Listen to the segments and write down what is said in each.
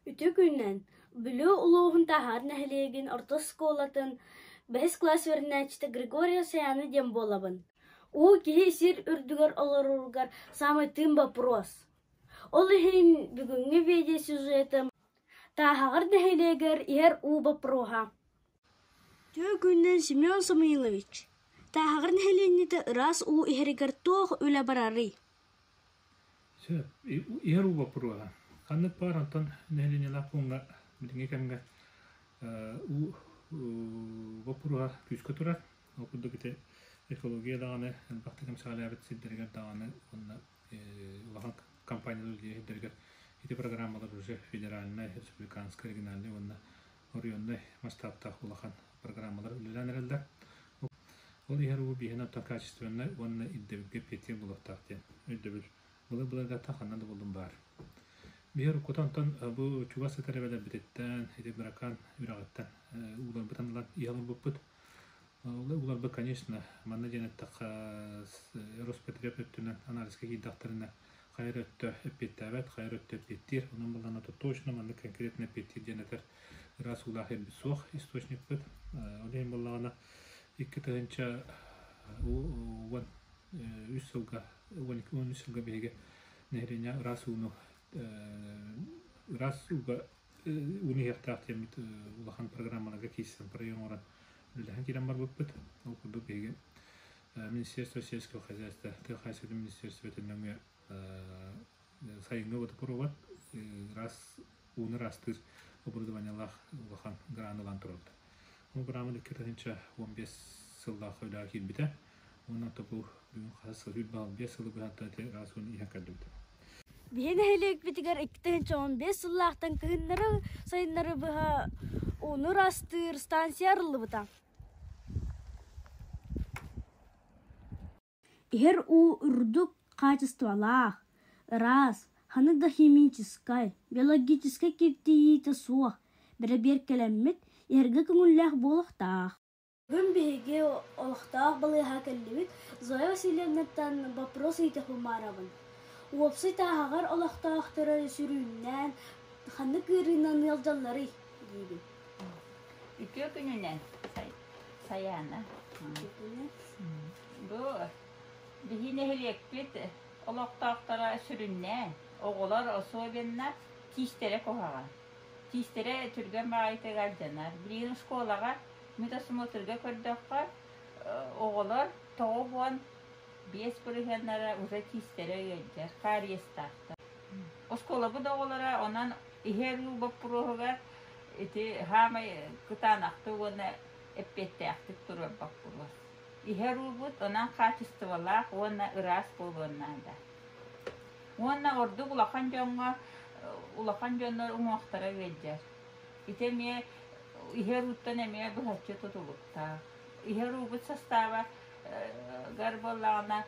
Үтүө күнүнэн! Бүлүү улууһун Тааһаҕар нэһилиэгин орто оскуолатын бэһис кылаас үөрэнээччитэ Григорьева Сайаана диэн буолабын. Уу киһи сир үрдүгэр олороругар саамай тыын боппуруос. Ол иһин бүгүҥҥү видеосюжетым Тааһаҕар нэһилиэгэр иһэр уу боппуруоһа. Үтүө күнүнэн Семен Самуилович! Тааһаҕар нэһилиэнньэтэ ыраас уу иһэригэр туох үлэ барарый? Сөп. Иһэр уу боппуруоһа. Ханнык баар онтон нэһилиэнньэлээх пууҥҥа билиҥҥи кэмҥэ уу боппуруоһа күүскэ турар. Ол курдук ити экология даҕаны элбэхтик эмсэҕэлээбит сирдэригэр даҕаны уонна улахан компаниялар үлэлиир сирдэригэр ити программалар уже федеральнай, республиканскай, региональнай уонна оройуоннай масштабтаах улахан программалар үлэлээн эрэллэр. Ол иһэр уу биһиэнэ оттон качественнай уонна ирдэбилгэ эппиэттиир буолуохтаах диэн өйдөбүл былыр-былыргаттан ханна да буллум баар. Биһи уруккута онтон бу чугас сытар эбэлэрбититтэн, ити Быракаан үрэҕиттэн ууларбытын ылан иһэ олорбуппут. Ол ууларбыт, конечно, манна диэн эттэххэ, Роспотреб өттүнэн анализка киирдэхтэринэ хайа эрэ өттө эппиэттээбэт, хайа эрэ өттө эппиэттиир. Онон буоллаҕына точно маннык конкретно эппиэттиир диэн этэр ыраас уулаах ирбит суох источникпыт. Ол иһин буоллаҕына 2013 сылга 13 сылга биһиги нэһилиэнньэ ыраас ууну ыраас ууга ууну иһиэхтээх диэммит улахан программаларга киирсэн проект оҥорон үлэлэһэн киирэн барбыппыт. Ол курдук биһиги Министерство сельского хозяйства тыа хаһаайыстыбатын министерствотын нөҥүө сайыҥҥы водопровод ыраас ууну ыраастыыр оборудованиелаах улахан гран ылан турабыт. Ол граммын 2015 сыллаах үлэҕэ киирбитэ. Уонна бу бүгүн хас сыл 25 сылы быһа ыраас ууну иһэн кэллибит. Биһи нэһилиэкпитигэр 2015 сыллаахтан кыһыннары сайыннары быһа ууну ыраастыыр станция арыллыбыта. Иһэр уу үрдүк хаачыстыбалаах, ыраас, ханнык да химическай, биологическай киртийиитэ суох, бэрэбиэркэлэммит, иһэргэ көҥүллээх буолуохтаах. Бүгүн биһиги олохтоох балыыһаҕа кэллибит, Зоя Васильевнаттан боппуруос ыйытыахпын баҕарабын. Уопсай тааһаҕар олохтоохторо сүрүннээн ханнык ыарыынан ыалдьалларый диибин. Үтүө күнүнэн, Сайаана. Бу биһи нэһилиэкпит олохтоохторо сүрүннээн оҕолор особенно тиистэрэ куһаҕан. Тиистэрэ түргэн баҕайытык алдьанар. Билигин школаҕа медосмотрга көрдөххө оҕолор 95 бырыһыаннара уже тиистэрэ ыалдьар, кариестаахтар. Оскуолабыт оҕолоро онон иһэр уу боппуруоһугар ити саамай кытаанахтык уонна эппиэттээхтик турар боппуруос. Иһэр уубут онон хаачыстыбалаах уонна ыраас буолуон наада. Уонна ордук улахан дьоҥҥо улахан дьоннор уҥуохтара ыалдьар. Ити эмиэ иһэр ууттан эмиэ быһаччы тутулуктаах. Иһэр уубут састааба гар буоллаҕына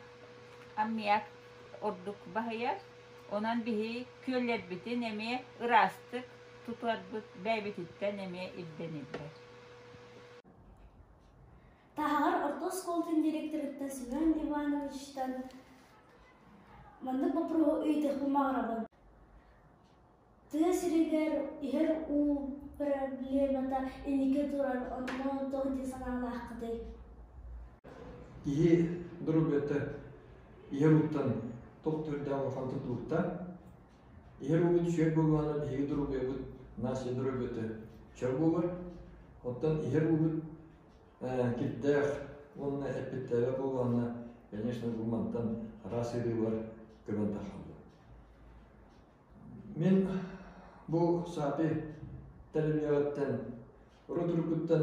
аммиак ордук баһыйар. Онон биһи күөллэрбитин эмиэ ыраастык тутарбыт бэйэбититтэн эмиэ ирдэниллэр. Таһаҕар орто оскуолатын директорыттан Семен Ивановичтан маннык боппуруоһу ыйытыахпын баҕарабын. Тыа сиригэр иһэр уу проблемата инники турар, онно туох дии санаалааххытый? Киһи доруобуйата иһэр ууттан туох төрдөөх улахан тутулуктаах. Иһэр уубут үчүгэй буоллаҕына биһиги доруобуйабыт нация доруобуйата чөл буолар. Оттон иһэр уубут кирдээх уонна эппиттээбэт буоллаҕына, конечно, бу мантан араас ыарыылар көбөн тахсаллар. Мин бу САПИ тэриллиэҕиттэн урут-уруккуттан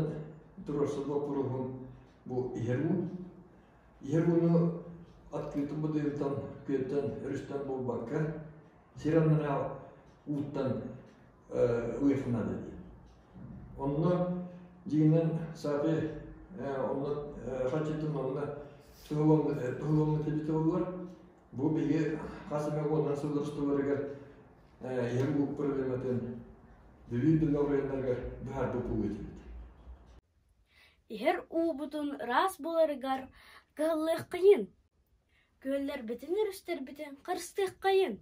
туруорсар боппуруоһум бу иһэр уу. Иһэр ууну открытым будуйунтан, күөлтэн, өрүстэн буолбакка, сир аннараа ууттан ылыахха наада диэн. Онно дьиҥинэн САПИ онно хаччытын онно туһуламмыт эбитэ буоллар, Бу биһиги хас эмэ уонунан сыллар усталарыгар иһэр уу проблематын Бүлүү Бүлүү оройуоннарыгар быһаарбыт буолуо этибит. Иһэр уубутун ыраас буоларыгар кыһаллыаххайын, күөллэрбитин өрүстэрбитин харыстыаххайын.